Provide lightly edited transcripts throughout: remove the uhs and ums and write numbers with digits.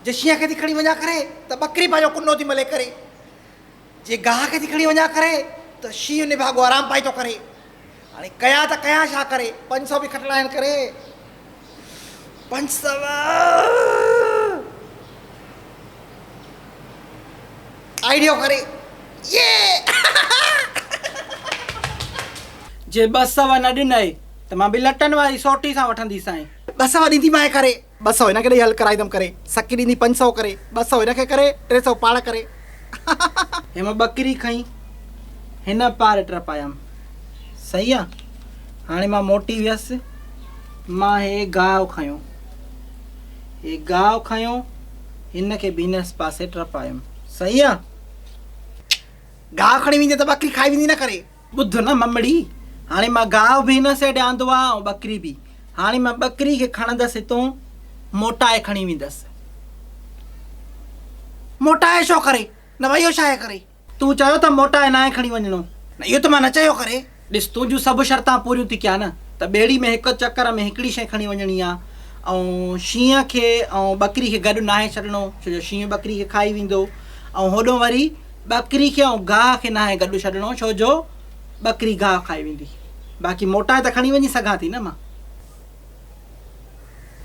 جي شينهن کي ٿي کڻي وڃان ڪري ته ٻڪري پنهنجو ڪنو ٿي ملي ڪري. جي گاهه کي ٿي کڻي وڃان ڪري ته شينهن نڀاڳو آرام پائي ٿو ڪري. هاڻي ڪيان ته ڪيان ڇا ڪري؟ 500 به کٽڻا آهن ڪري. 500 آئيڊيو ڪري. يي! جي 200 نه ڏنئي ته مان به لٽن واري سوٽي سان وٺنديسانء. 200 ڏينديمانء ڪري. 200 هن کي ڏئي حل ڪرائيندم ڪري. سڪي ڏيندي 500 ڪري. 200 هن کي ڪري، 300 پاڻ ڪري. هي مان ٻڪري کنئي هن پار ٽپايم. صحيح آ. هاڻي مان موٽي ويس. مان هي گاهه کنيو. هي گاهه کنيو هن کي به هن پاسي ٽپايم. صحيح آ. گاهه کڻي ويندي ته ٻڪري کائي ويندي نه ڪري. ٻڌ نه ممڙي، هاڻي مان گاهه به هن سيڊ آندو آ ۽ ٻڪري به. هاڻي مان ٻڪري کي کڻندس هتون موٽائي کڻي ويندس. موٽائي ڇو ڪري؟ نه ڀئي اهو ڇاهي ڪري؟ تون چيو ته موٽائي ناهي کڻي وڃڻو. نه اهو ته مان نه چيو ڪري. ڏس تنهنجون سڀ شرطان پوريون ٿي ڪيان نه ته ٻيڙي ۾ هڪ چڪر ۾ هڪڙي شيء کڻي وڃڻي آ ۽ شينهن کي ۽ ٻڪري کي گڏ ناهي ڇڏڻو ڇو جو شينهن ٻڪري کي کائي ويندو ۽ هوڏو وري ٻڪري کي ۽ گاهه کي ناهي گڏ ڇڏڻو ڇو جو ٻڪري گاهه کائي ويندي. باقي موٽائي ته کڻي وڃي سگهان ٿي نه مان.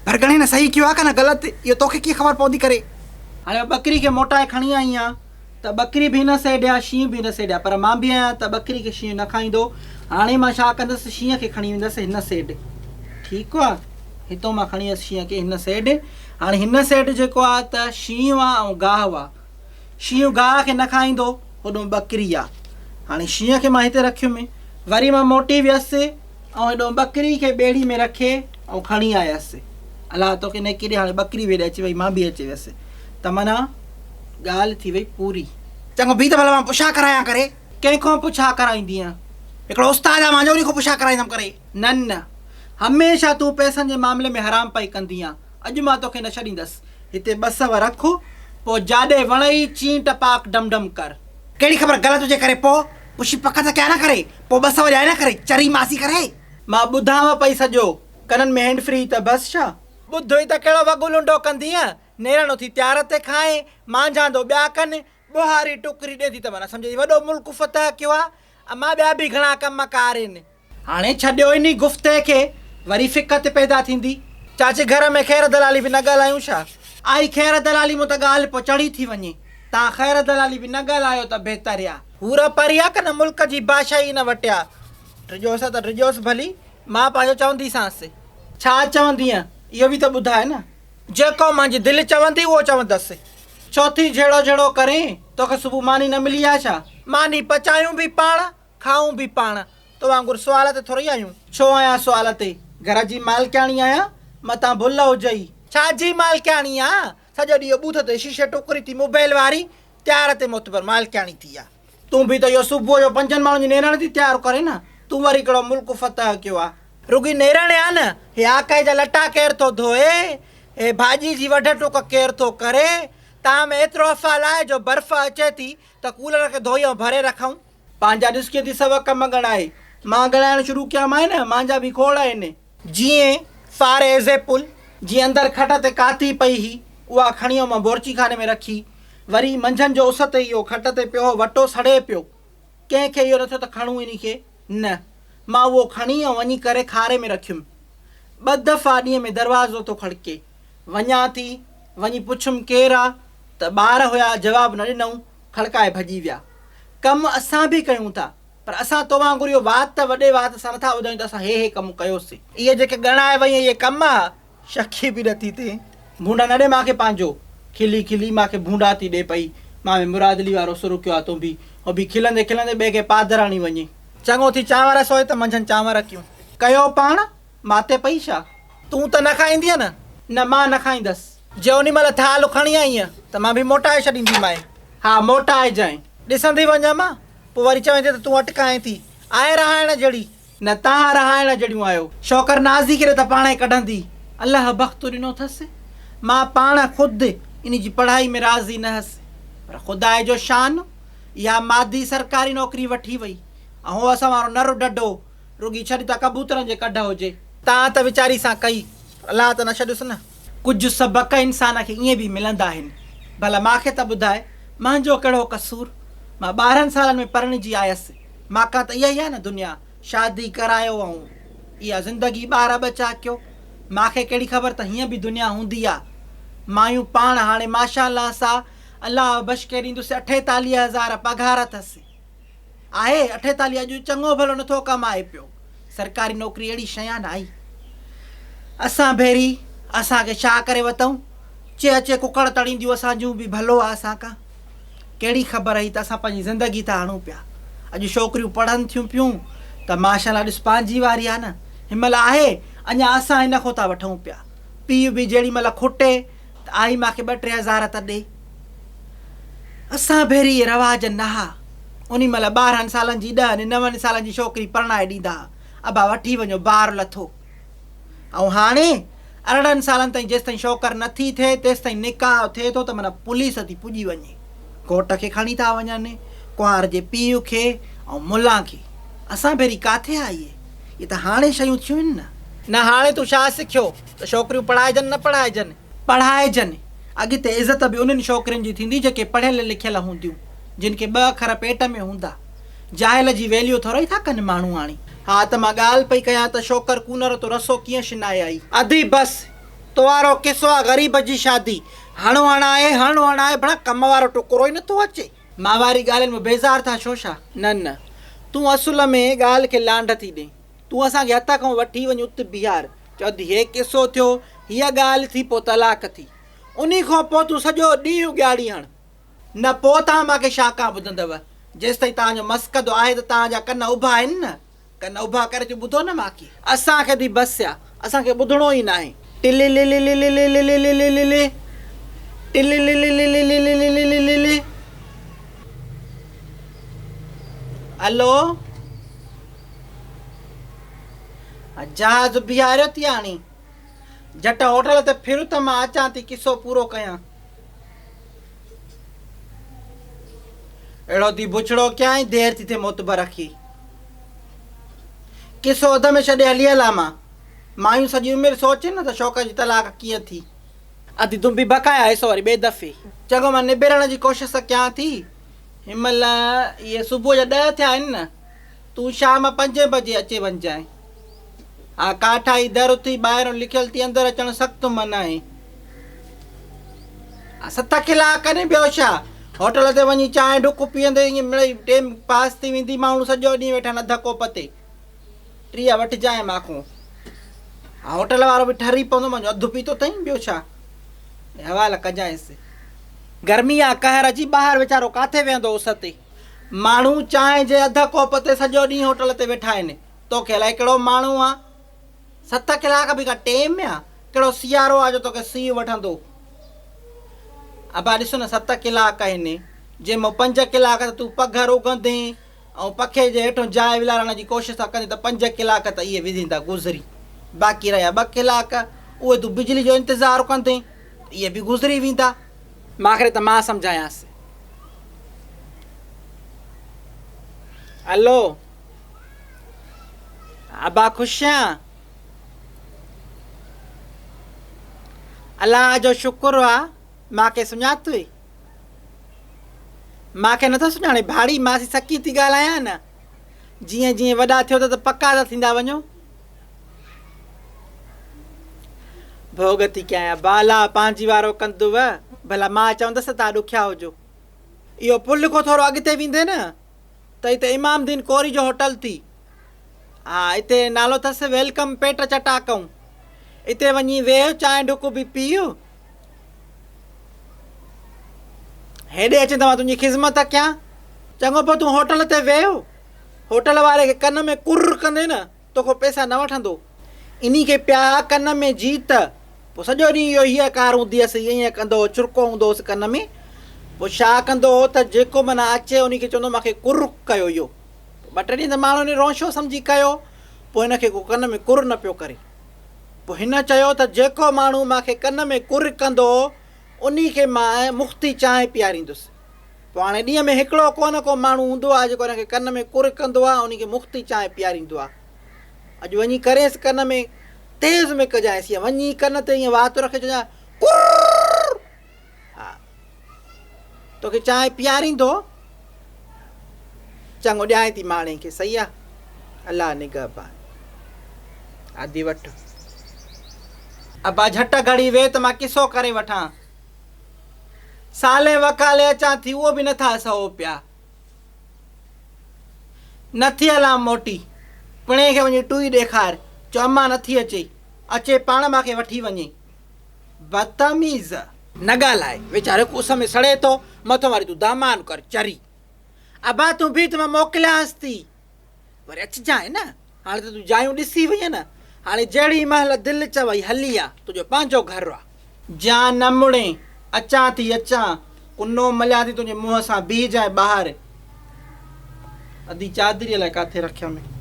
ڀرڳڻي نه صحيح ڪيو آ ڪا نه غلط اهو توکي ڪيئن خبر پوندي ڪري. هاڻي مان ٻڪري کي موٽائي کڻي آئي آهيان ته ٻڪري به هن سيڊ آ شينهن به هن سيڊ آ پر مان به آهيان ته ٻڪري کي شينهن نه کائيندو. هاڻي مان ڇا ڪندس شينهن کي کڻي ويندس هن سيڊ. ٺيڪ آ هتو مان کڻي ويس شينهن کي هن سيڊ. هاڻي هن سيڊ جيڪو آ ته شينهن آ ۽ گاهه آ. شينهن گاهه کي نه کائيندو، هوڏهون ٻڪري آ. هاڻي شينهن کي مان هتي رکيم. وري مان موٽي ويس ۽ هيڏهون ٻڪري کي ٻيڙي ۾ رکي ۽ کڻي آيس. الله توکي نيڪي ڏي، هاڻي ٻڪري به هيڏي اچي وئي، مان به اچي ويس. ته معنيٰ ڳالهه ٿي وئي پوري. چڱو بيهه ته ڀلا مان پڇا ڪرايان ڪري. ڪنهن کان پڇا ڪرائيندينء؟ هڪڙو استاد آ مانجو، انهي کان پڇا ڪرائيندم ڪري. نه نه، هميشه تون پئسن جي معاملي ۾ حرام پئي ڪندينء. اڄ مان توکي نه ڇڏيندس. هتي 200 رک، پوء جاڏي وڻئي چينٽ پاڪ ڊم ڊم ڪر. ڪهڙي خبر غلط هجي ڪري پوء پڇي پڪ ته ڪيان نه ڪري، پوء 200 ڏيان نه ڪري، چري ماسي ڪري. مان ٻڌانء پئي سڄو، ڪنن ۾ هينڊ فري ته بس ڇا؟ ٻڌ ئي ته ڪهڙو وڳو لنڊو ڪندينء، نيرن اٿي تيار تي کائين، مانجهاندو ٻيا ڪن، ٻوهاري ٽڪري ڏين ٿي ته معنيٰ سمجهه ٿي وڏو ملڪ فتح ڪيو آ، امان ٻيا به گهڻا ڪم ڪار هن. هاڻي ڇڏيو انهي گفتي کي، وري فڪت پيدا ٿيندي. چاچي گهر ۾ خير دلالي به نه ڳالهايون ڇا؟ آئي خير دلالي مون ته ڳالهه پوء چڙهي ٿي وڃي. تان خير دلالي به نه ڳالهايو ته بهتر آ. حور پري آ ڪنه ملڪ جي بادشاهي ان وٽ آ. ڊڄوس ته ڊڄوس ڀلي، مان پنهنجو چونديسانس. ڇا چوندينء، اهو به ته ٻڌاء نه. جيڪو مانجي دل چوندي اهو چوندس. ڇو ٿي جهيڙو جهيڙو ڪرين، توکي صبح ماني نه ملي آ ڇا؟ ماني پچايون به پاڻ، کائون به پاڻ، تو وانگر سوال تي ٿورئي آهيون. ڇو آهيان سوال تي؟ گهر جي مالڪياڻي آهيان، متان ڀل هجئي. ڇا جي مالڪياڻي آ؟ سڄو ڏينهن ٻوٿ تي شيشي ٽڪري ٿي موبائل واري، تيار تي معتبر مالڪياڻي ٿي آ. تون به ته اهو صبح جو پنجن ماڻهن جي نيرڻ ٿي تيار ڪرين نه، تون وري ڪهڙو ملڪ فتح ڪيو آ. رڳي نيرڻ آ نه، هي آڪهه جا لٽا ڪير ٿو ڌوئي، هي ڀاڄي جي وڍ ٽوڪ ڪير ٿو ڪري، تان ۾ ايترو افعال آهي جو برف اچي ٿي ته ڪولر کي ڌوئي ۽ ڀري رکون. پنهنجا ڏس ڪيئن ٿي سڀ ڪم ڳڻائي. مان ڳڻائڻ شروع ڪيامانء نه، مانجا به کوڙ آهن. جيئن فار ايزيپل، جيئن اندر کٽ تي ڪاتي پئي هئي، اها کڻي مان بورچي خاني ۾ رکي. وري منجهند جو اس تي اهو کٽ تي پيو هو، وٽو سڙي پيو. ڪنهن کي اهو نه ٿيو ته کڻون انهي کي. نه، مان اهو کڻي ۽ وڃي ڪري کاري ۾ رکيم. ٻه دفعا ڏينهن ۾ دروازو ٿو کڙڪي. وڃان ٿي، وڃي پڇيم ڪير آ؟ ته ٻار هيا، جواب نه ڏنائون. کڙڪائي ڀڄي ويا. ڪم اسان به ڪيون ٿا، پر اسان تو وانگر اهو وات وڏي وات سان نٿا ٻڌايون ته اسان هي هي ڪم ڪيوسين. اهي جيڪي ڳڻائي وئين اهي ڪم آ؟ شڪي به نٿي ٿئين. ڀونڊا نه ڏي مان کي پنهنجو. کلي کلي مان کي ڀونڊا ٿي ڏي پئي. مان ۾ مرادلي وارو سر ڪيو آ تون به. هو به کلندي کلندي ٻئي کي پادر هڻي وڃي. چڱو ٿي چانور سوئي ته منجهن چانور ڪيون. ڪيو پاڻ ماتي پئي ڇا؟ تون ته نه کائيندينء نه؟ نه مان نه کائيندس. جي انهي مهل ٿالهه کڻي آئينء ته مان به موٽائي ڇڏينديمانء. ها موٽائجانء. ڏسندي وڃ مان، پوء وري چوين ٿي ته تون اٽڪائين ٿي. آهي رهائڻ جهڙي. نه توهان رهائڻ جهڙيون آهيو. شوڪر نازي کي ڏي ته پاڻهي ڪڍندي. الله بخت ڏنو اٿس. مان پاڻ خود انهي جي پڙهائي ۾ راضي نه هئس. پر خداء جو شان، اها مادي سرڪاري نوڪري وٺي وئي ۽ هو اسان وارو نر ڊڍو رڳي ڇڏ ته ڪبوترن جي ڪڍ هجي. تان ته ويچاري سان ڪئي، پر الله ته نه ڇڏيس نه. ڪجهه سبق انسان کي ائين به ملندا آهن. ڀلا مان کي ته ٻڌاء، مهنجو ڪهڙو قصور؟ مان 12 سالن ۾ پرڻجي آيس. ماکان ته اها ئي آ نه دنيا، شادي ڪرايو ۽ اها زندگي ٻار ٻچا ڪيو. ماکي ڪهڙي خبر ته هيئن به دنيا هوندي آ. مايون پاڻ هاڻي ماشاء الله سا الله بشڪي ڏيندس 48 هزار پگهار اٿس. آهي 48 اڄ چڱو ڀلو نٿو ڪمائي پيو. سرڪاري نوڪري اهڙي شيء آ نه آئي. اسان ڀيري اسان کي ڇا ڪري وتئون. چي اچي ڪڪڙ تڙينديون اسان جون به ڀلو آ اسان کان. ڪهڙي خبر هئي ته اسان پنهنجي زندگي ٿا هڻون پيا. اڄ ڇوڪريون پڙهن ٿيون پيون ته ماشاء الله ڏس پنهنجي واري آ نه. هن مهل آهي اڃا اسان هن کان ٿا وٺون پيا. پيء به جهڙي مهل کٽي ته آئي مان کي ٻه ٽي هزار ته ڏي. اسان ڀيري اهي رواج نه ها. انهي مهل 12 سالن جي ڏهن نون سالن جي ڇوڪري پرڻائي ڏيندا ها. ابا وٺي وڃو بار لٿو. ۽ هاڻي 18 سالن تائين جيستائين شوڪر نه ٿي ٿئي تيستائين نڪاح ٿئي ٿو ته معنيٰ پوليس ٿي پڄي وڃي. گهوٽ کي کڻي ٿا وڃن، ڪنوار جي پيء کي ۽ ملان کي. اسان ڀيري ڪاٿي آ اهي؟ اهي ته هاڻي شيون ٿيون آهن نه. نه هاڻي تون ڇا سکيو ته ڇوڪريون پڙهائجن نه پڙهائجن؟ پڙهائجن. اڳتي عزت به انهن ڇوڪرين جي ٿيندي جيڪي پڙهيل لکيل هونديون، جن کي ٻه اکر پيٽ ۾ هوندا. جاهل جي ويليو ٿورئي ٿا ڪن ماڻهو هاڻي. ها ته مان ڳالهه پئي ڪيان ته شوڪر ڪونئر تو رسو ڪيئن شنائي آئي. ادي بس تو وارو قصو آ غريب جي شادي هڻ هڻائي هڻ هڻائي ڀڻا ڪم وارو ٽڪرو ئي نٿو اچي. مان واري ڳالهين مان بيزار ٿا ڇو ڇا؟ نه نه تون اصل ۾ ڳالهه کي لانڍ ٿي ڏين. تون اسان کي هٿ کان وٺي وڃ ات بيهار. چؤ ادي هي قصو ٿيو هيء ڳالهه ٿي پوء طلاق ٿي. انهي کان پوء تون سڄو ڏينهن اڳياڙي هڻ. نه پوء توهان مان کي ڇا ڪان ٻڌندؤ؟ جيستائين توهان جو مسقدو آهي ته توهان جا ڪن اڀا آهن نه؟ ڪن اڀا ڪري ٿيون ٻڌو نه مان کي. اسان کي ٿي بس آ، اسان کي ٻڌڻو ئي ناهي. ٽللللللللللللللي ٽلللللللللللللي. الو! جهاز بيهاريو ٿي هاڻي. جهٽ هوٽل تي ڦر ته مان اچان ٿي قصو پورو ڪيان. اهڙو ٿي بڇڙو ڪيائين دير ٿي ٿئي معتبر کي. قصو اڌ ۾ ڇڏي هلي هلان مان. مايون سڄي عمر سوچين نه ته شوڪت جي طلاق ڪيئن ٿي. ادي تون به بقايا حصو وري ٻئي دفعي. چڱو مان نبيرڻ جي ڪوشش ڪيان ٿي. هن مهل اهي صبح جا ڏهه ٿيا آهن نه. تون شام پنجين بجي اچي وڃجانء. ها ڪاٺائي در اٿي ٻاهرون لکيل ٿي اندر اچڻ سخت منع آهي. ها ست ڪلاڪ ني ٻيو ڇا. هوٽل تي وڃي چانهه ڍڪ پيئندي ائين مڙئي ٽيم پاس ٿي ويندي ماڻهو سڄو ڏينهن ويٺا آهن اڌ ڪوپ تي. 30 وٺجانء ماکون. ها هوٽل وارو به ٺري پوندو منهنجو اڌ پيتو اٿئين ٻيو ڇا. حوالا ڪجانئس. گرمي آ قهر جي ٻاهر ويچارو ڪاٿي ويهندو اس تي. ماڻهو چانهه جي اڌ ڪوپ تي سڄو ڏينهن هوٽل تي ويٺا آهن. توکي الائي ڪهڙو ماڻهو آ. ست ڪلاڪ به ڪا ٽيم آ. ڪهڙو سيارو آ جو توکي سيء وٺندو. ابا ڏس نه ست ڪلاڪ آهن. جنهن مان پنج ڪلاڪ ته تون پگهر اگهندين ۽ پکي جي هيٺون جاء ولارڻ جي ڪوشش ٿا ڪندين ته پنج ڪلاڪ ته اهي ويندا گذري. باقي رهيا ٻه ڪلاڪ اهي تون بجلي جو انتظار ڪندين ته اهي به گذري ويندا. ماکري ته مان سمجهايانس. الو ابا خوش آن؟ الله جو شڪر آ ماکي سڃاتوئي. ماکي نٿو سڃاڻي ڀاڙي ماسي سڪي ٿي ڳالهايان نه. جيئن جيئن وڏا ٿيو ٿا ته پڪا ٿا ٿيندا وڃو. ڀوڳ ٿي ڪيائين ابا الله پنهنجي وارو ڪندو ڀلا مان چوندس ته تان ڏکيا هجو. اهو پل کان ٿورو اڳتي ويندين نه ته اتي امام دين ڪوري جو هوٽل ٿي. ها اتي نالو اٿس welcome پيٽ چٽاڪئون. اتي وڃي ويهه چانهه ڍڪ به پيء. هيڏي اچين ته مان تنهنجي خذمت ڪيان. چڱو پوء تون هوٽل تي ويهه. هوٽل واري کي ڪن ۾ ڪر ڪندين نه توکان پئسا نه وٺندو. انهي کي پيا ڪن ۾ جيت. پوء سڄو ڏينهن اهو هيء ڪار هوندي هيس، هيء ائين ڪندو هو، چرڪو هوندو هوس ڪن ۾. پوء ڇا ڪندو هو ته جيڪو معنيٰ اچي انهي کي چوندو هو مان کي ڪر ڪيو اهو. پوء ٻه ٽي ڏينهن ته ماڻهو انهي رونشو سمجهي ڪيو، پوء هن کي ڪو ڪن ۾ ڪر نه پيو ڪري. پوء هن چيو ته جيڪو ماڻهو مان کي ڪن ۾ ڪر ڪندو، انهي کي مان مختي چانهه پياريندس. پوء هاڻي ڏينهن ۾ هڪڙو ڪو نه ڪو ماڻهو هوندو آهي جيڪو هن کي ڪن ۾ ڪر ڪندو آهي ۽ انهي کي مختي چانهه پياريندو آهي. اڄ وڃي ڪرينس ڪن ۾ تيز ۾ ڪجانئس يا وڃي ڪن تي ائين وات رکي چئجانء ڪرر! ها، توکي چانهه پياريندو. چڱو ڏيانء ٿي ماڻهي کي، صحيح آ؟ الله نگهبان. ادي وٺ. ابا جهٽ گهڙي ويهه ته مان قصو ڪري وٺان. سالين وڪالي اچان ٿي اهو به نٿا سهو پيا. نٿي هلان موٽي. پڻهين کي وڃي ٽوئي ڏيکار. چئو امان نٿي اچي. اچي پاڻ مان کي وٺي وڃي. بدتميز! نه ڳالهاء. ويچارو هڪ اس ۾ سڙي ٿو. مٿو واري تون دامان ڪر چري. ابا تون بيهه ته مان موڪليانس ٿي. وري اچجانء نه. هاڻي ته تون جايون ڏسي وئين نه. هاڻي جهڙي مهل دل چوئي هلي آ. تنهنجو پنهنجو گهر آ. جان نه مڙين. اچان ٿي اچان. ڪنو مليان ٿي تنهنجي منهن سان بيهجانء ٻاهر. ادي چادري الائي ڪاٿي رکيم.